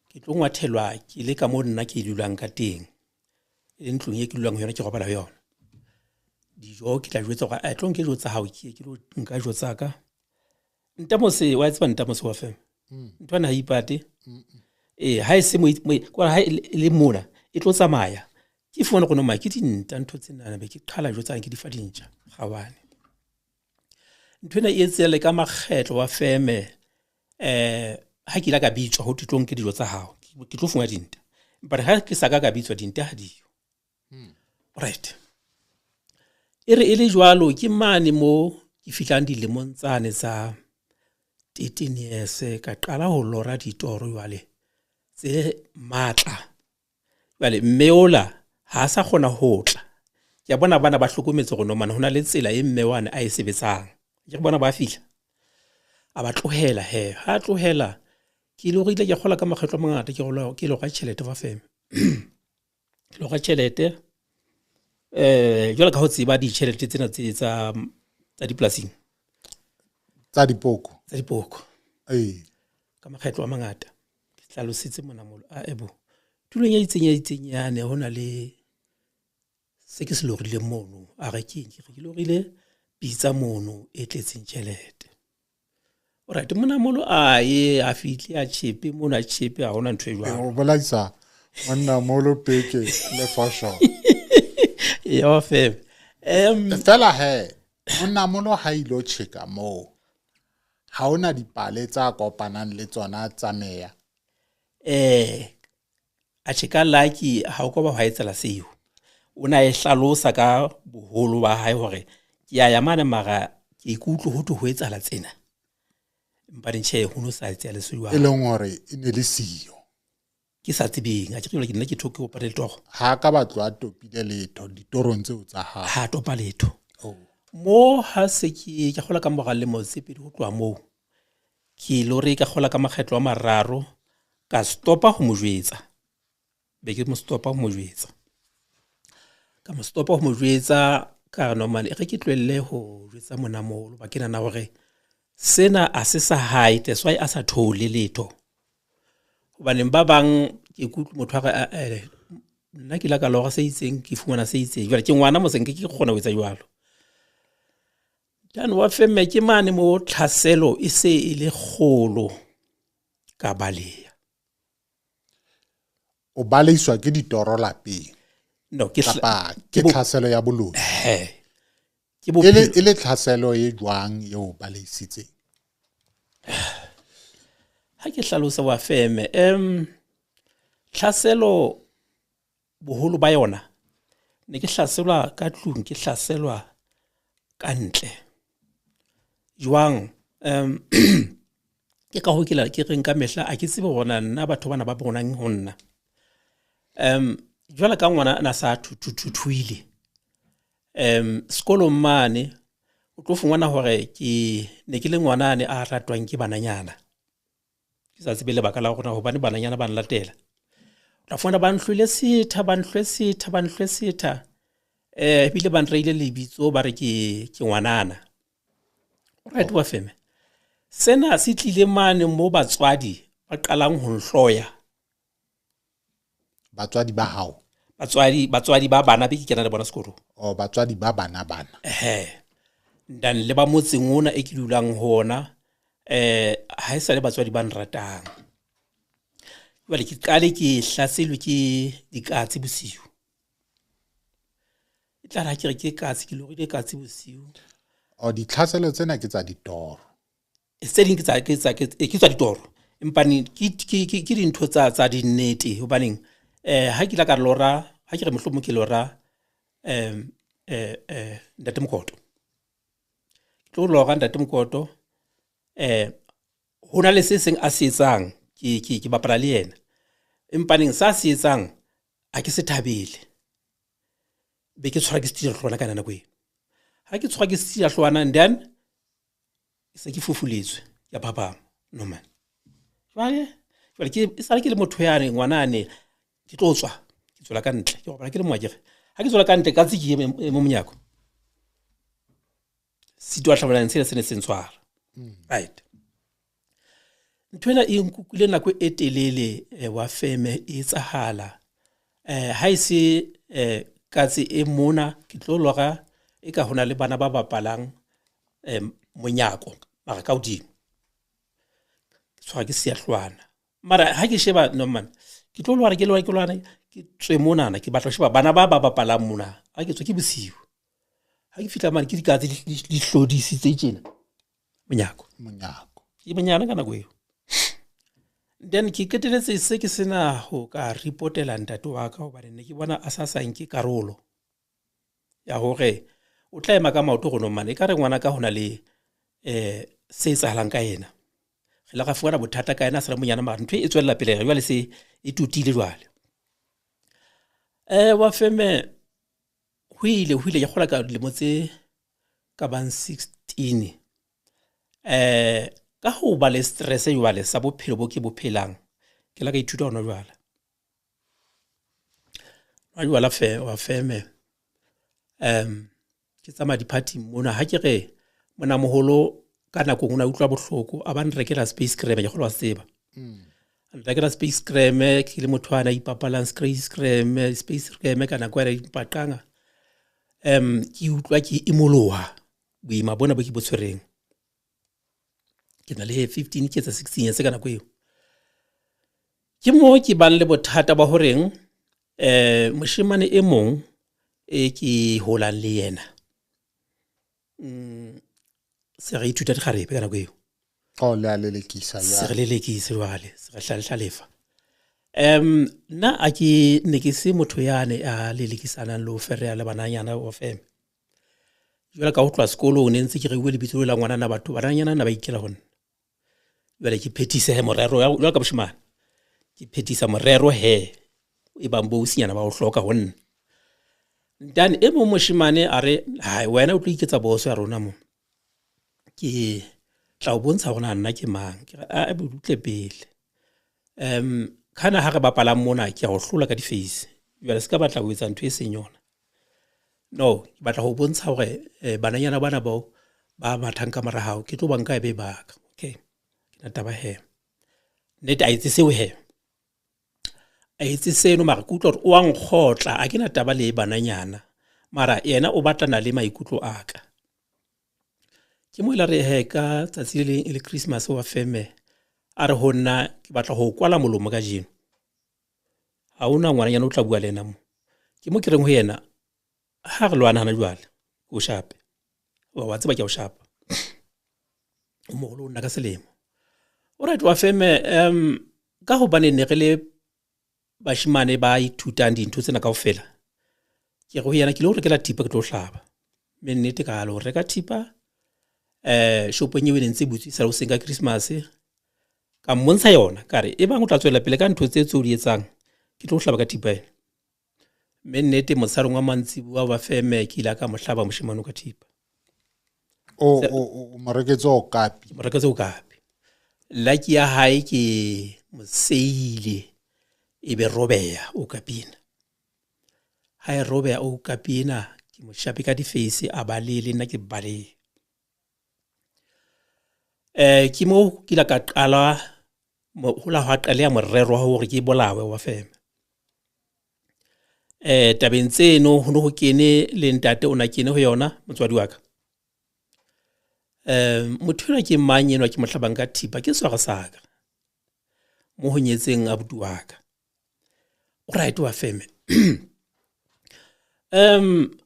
Ke tlo ngwathelwa ke le ka mo nna ke dulang ka teng, e le ntlong e ke dulang ho yona, ke robala ho yona. Dijo ke tla jwetsa hore a tlo nke dijo tsa hao, ke ke lo nka dijo tsa ka. Ntamose wa tseba, Ntamose wa fem ntho ena ha ipate. Ee, ha e se mo ha e le mona e tlo tsamaya, ke fumane go noma ke dinta ntho tsena, be ke qhala dijo tsa ke di fa dintja gawane. Ntho ena e etsele ka makgetlo wa feme. Ha ke ile ka bitswa ho tlo nke dijo tsa hao, ke tlo fumana dinta, but ha ke sa ka ka bitswa, dinta ha diyo. Right, e re e le jwalo ke mane mo ke fihlang dilemong tsane tsa 13 years, ka qala ho lora ditoro jwale tse matla. Jwale mme ola ha a sa kgona ho tla, ke a bona bana ba hlokometse hore nomane ho na le tsela e mme wane a e sebetsang, ke bona ba fihla a ba tlohela. He, ha a tlohela, ke ile gore ile ke kgola ka makgetlo a mangata, ke gola ke loga tšhelete fa feme, ke loga tšhelete. Jwale ka ho tseba ditšhelete tsena tse tsa dipolasing. Tsa dipoko. Tsa dipoko. Ee. Ka makgetlo a mangata ke hlalositse monamolo a ebo tulong ya itseng ya itseng yane, ho na le se ke se lorileng mono. A re ke eng? Ke re ke lorile pitsa mono e tletseng tjhelete. Alright, monamolo a ye a fihle a tjhepe mono, a tjhepe, ha hona ntho e jwalo. O bolaisa monna molo peke le fosho. Ya fem. Fela he monna molo ha ilo cheka moo, ha ona dipale tsa kopanang le tsona tsa meya? A tjheka lucky, ha o ka ba hwa etsela seo. O na e hlalosa ka boholo ba hae hore ke ya ya mane, mara ke ikutlwe ho thwe ho etsahala tsena. Empa tjhe, ho no sa etsahala se jwalo. E leng hore e ne le siyo. Ke sa tsebeng, a ke ke nna ke thoke ho patale toro. Ha ka batlo a topile letho ditorong tseo tsa hao. Ha topa letho. Oh. Mo ha se ke kgola ka mora lemo tse pedi ho tloha moo, ke lore ka kgola ka makgetlo a mararo, ka stopa ho mo jwetsa. Be ke mo stopa ho mo jwetsa. Ka mo stopa ho mo jwetsa, ka re normally e re ke tlohelle ho jwetsa monamolo, ba ke nahana hore sena a se sa hae, that's why a sa thole letho. Hobaneng ba bang ke kutlwe motho a re nna ke la ka lora se itseng, ke fumana se itseng. Jwale ke ngwana mose, nke ke kgona ho etsa jwalo. Jaanong wa femme ke mane mo tlhaselo e se e le kgolo, ka baleha. O baleiswa ke ditoro lapeng? No, ke Kapa ke tlhaselo ya boloi? He. Ke E le bophelo. E le tlhaselo e jwang eo baleisitseng? Ha ke hlalosa wa feme, tlhaselo boholo ba yona ne ke hlaselwa ka tlung, ke hlaselwa ka ntle. Jwang? Ke ka ho ke la ke reng ka mehla a ke tsebe hore na nna batho bana ba bonang ho nna. Jwale ka ngwana ana sa thuthuile. Sekolong mane o tlo fumana hore ke ne ke le ngwana ane a ratwang ke bananyana. Ke sa tsebe lebaka la hore hobane bananyana ba nlatela. O tla fumana ba nhlwele setha, ba nhlwe setha, ba nhlwe setha. Ebile ba nreile lebitso ba re ke ngwanana. Right wa feme. Sena se tlile mane mo batswadi ba qalang ho nhloya. Batswadi ba hao? Batswadi ba bana be ke kena le bona sekolong. Oh, batswadi ba bana bana. Ehe. Dan le ba motseng ona e ke dulang ho ona, ha e sa le batswadi ba nratang. Jwale ke qale ke hlaselwe ke dikatse bosiu. E tla re ha ke re ke katse, ke lorile katse bosiu. Oh, ditlhaselo tsena ke tsa ditoro. Tse ding ke tsa ditoro. Empa ke dintho tsa dinnete, hobaneng ha ke la ka lora, ha ke re mohlomong ke lora Ntate Mokoto. Ke tlo lora Ntate Mokoto, ho na le se seng a se etsang, ke bapala le yena. Empaneng sa se etsang a ke se thabele. Be ke tshwara ke setija hlwana ka nako eo. Ha ke tshwara ke setija hlwana, and then se ke fufuletswe, ke a phapama normal. Jwale ke e sale ke le motho yane ngwana ane, ke tlo tswa, ke tswela ka ntle, ke robala ke le mo akere. Ha ke tswela ka ntle ka tse ke mo monyako. Sitwa hlabolane sena se ne se ntshwara. Right. Ntho ena e nkukile nako e telele wa feme e etsahala. Ha e se katse e mona ke tlo lora e ka hona le bana ba bapalang monyako mara ka hodimo. Ke tshwara ke seahlwana. Mara ha ke sheba no man, ke tlo lwana ke lwana ke lwana ke tswe monana ke batla ho sheba bana ba ba bapalang mona. Ha ke tswe ke bosiu. Ha ke fihla mane ke dikatse di hlodisitse tjena. Monyako. Monyako. Ke monyana ka nako eo. Then ke qeteletse se ke sena ho ka reportela ntate wa ka hobane ne ke bona a sa sa nke karolo ya hore o tla ema ka maoto go no mane e ka re ngwana ka hona le se etsahalang ka yena. Re la ka fumana bothata ka yena a sa le monyana mara ntho e tswella pele jwale se e totile jwale. Wa feme ho ile ke kgola ka dilemo tse ka bang 16. Ka ho ba le stress jwale sa bophelo bo ke bo phelang ke la ka ithuta hona jwale. Hona jwale wa feme ke tsamaya di-party mona ha ke re mona moholo ka nako e nngwe o na utlwa bohloko a ba nrekela space cream ke kgolwa wa tseba. A nrekela space cream ke le motho a na ipapalang space cream space cream ka nako ya dipaqanga. Ke utlwa ke imoloha boima bona bo ke bo tshwereng. Ke na le 15 ke etsa 16 years ka nako eo. Ke mo ke bang le bothata ba horeng moshemane e mong e ke holang le yena. Se re ithuta dikgarebe ka nako eo. Oh, le a lelekisa Se re lelekise jwale, se re hlalehlalefa. Nna a ke ne ke se motho yane a lelekisanang le ho fereya le bananyana wa feme. Jwale ka ho tloha sekolong ne ntse ke reuwe lebitso la ngwanana batho bananyana na ba ikela ho nna. Jwale ke phethise he morero ya jwale ka moshemane. Ke phethisa morero he e bang bo ausinyana ba o hloka ho nna. Ntane e mong moshemane a re hai wena o tlo iketsa boso ya rona mo. Ke tla o bontsha hore na nna ke mang. Ke re a butle pele. Kana ha re bapalang mona ke a ho hlola ka di-face. Jwale se ka batla ho etsa ntho e seng yona. No, ke batla ho bontsha hore bananyana bana bao ba mathang ka mora hao ke tlo ba nka e be baka. Okay. Ke na taba he. Nnete a etse seo he. A etse seno mara ke utlwa hore o a nkgotla, a ke na taba le bananyana. Mara yena o batlana le maikutlo a ka. Ke mo ile re he ka tsatsi le leng e le Christmas wa feme a re ho nna ke batla ho kwala molomo kajeno. Ha hona ngwananyana o tla bua le yena mo. Ke mo ke reng ho yena ha re lwana hana jwale o shape. Wa tseba ke o shapa. O moholo o nna ka selemo. O right wa feme ka hobane ne re le bashimane ba ithutang dintho tsena kaofela. Ke re ho yena ke lo rekela thipa ke tlo hlaba. Mme nnete ka lo reka thipa shopong eo e ne ntse butse sa hoseng ka Christmas. Ka mmontsha yona ka re e bang o tla tswela pele ka ntho tse tseo di etsang ke tlo hlaba ka thipa ena. Mme nnete motshehareng wa mantsibuya wa feme ke ile ka mo hlaba moshemane ka thipa. O mo reketse okapi? Ke mo reketse okapi. Lucky ya hae ke mo seile e be robeha okapina. Ha e robeha okapina ke mo shape ka di-face a balehe le nna ke balehe. Ke mo ke ile ka qala ho la hwa qaleha morero wa hore ke bolawe wa feme. Tabeng tseno ho no ho kene le ntate o na kene ho yona motswadi wa ka. Motho enwa ke mang enwa ke mo hlabang ka thipa ke swara sa ka. Mo ho nyetseng abuti wa ka. O right wa feme.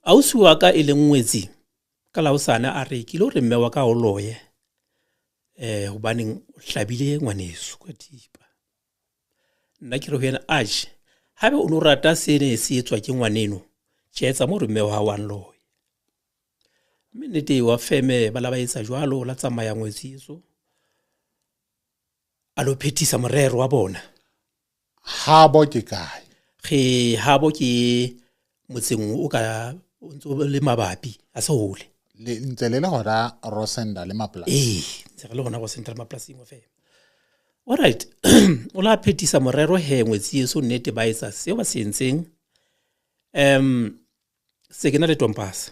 Ausi wa ka e leng ngwetsi ka la hosane a re ke lo re mme wa ka o loye. Hobaneng o hlabile ngwaneso ka thipa. Nna ke re ho yena atjhe haebe o no rata sene se etswa ke ngwaneno tjhe etsa mo re mme wa hao a nloye. Mme nnete wa feme ba la ba etsa jwalo la tsamaya ngwetsi eso a lo phethisa morero wa bona. Habo ke kae? Re habo ke motseng o ka o ntso le mabapi a se hole. Le ntse le le hona Rosenda le Mapolasi. Ee, ntse re le hona Rosenda le Mapolasing wa feme. All right. O la phethisa morero he ngwetsi eso nnete ba etsa seo ba se entseng. Se ke na le tompasa.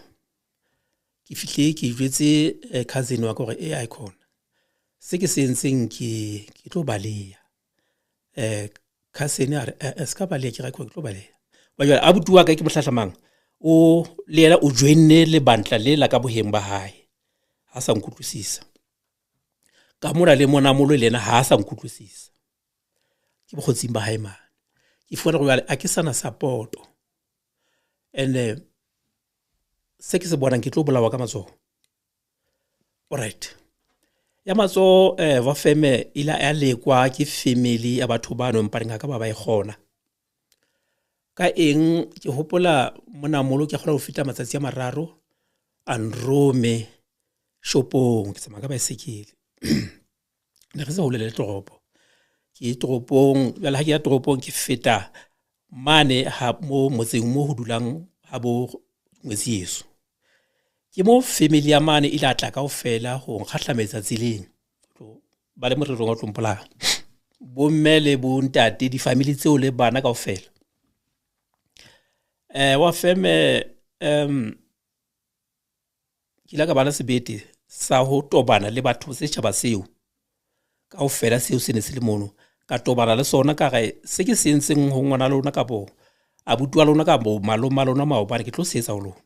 Ke fihle ke jwetse cousin wa ka hore e icon. Se ke se entseng ke tlo baleha. Cousin a re, se ka baleha, ke re ke tlo baleha. Ba jwale abuti wa ka ke mohlahlamang, o le yena o joinne lebantla le la ka boheng ba hae. Ha sa nkutlwisisa. Ka mona le monamolo le yena ha sa nkutlwisisa. Ke bokgotsing ba hae mane. Ke fumana hore jwale a ke sana support. And se ke se bonang ke tlo bolawa ka matsoho. Alright. Ya matsoho wa feme ile ya lekwa ke family ya batho ba no mpareng ka ba ba e kgona. Ka eng ke hopola monamolo ke kgona ho feta matsatsi a mararo a nrome shopong ke tsamaya ka baesekele. Ne re se hole le toropo. Ke toropong, jwale ha ke ya toropong ke feta mane ha mo motseng mo ho dulang ha bo ngwetsi yeso. Ke mo family ya mane ile a tla kaofela ho nkgahlametsa tseleng. Ba le morerong wa tlo mpolaya. Bomme le bontate, di-family tseo le bana kaofela. Wa feme ke ile ka ba le sebete sa ho tobana le batho setjhaba seo. Kaofela seo se ne se le mono. Ka tobana le sona ka re se ke se entseng ho ngwana lona kapo abuti wa lona kapo malome a lona maobane ke tlo se etsa ho lona.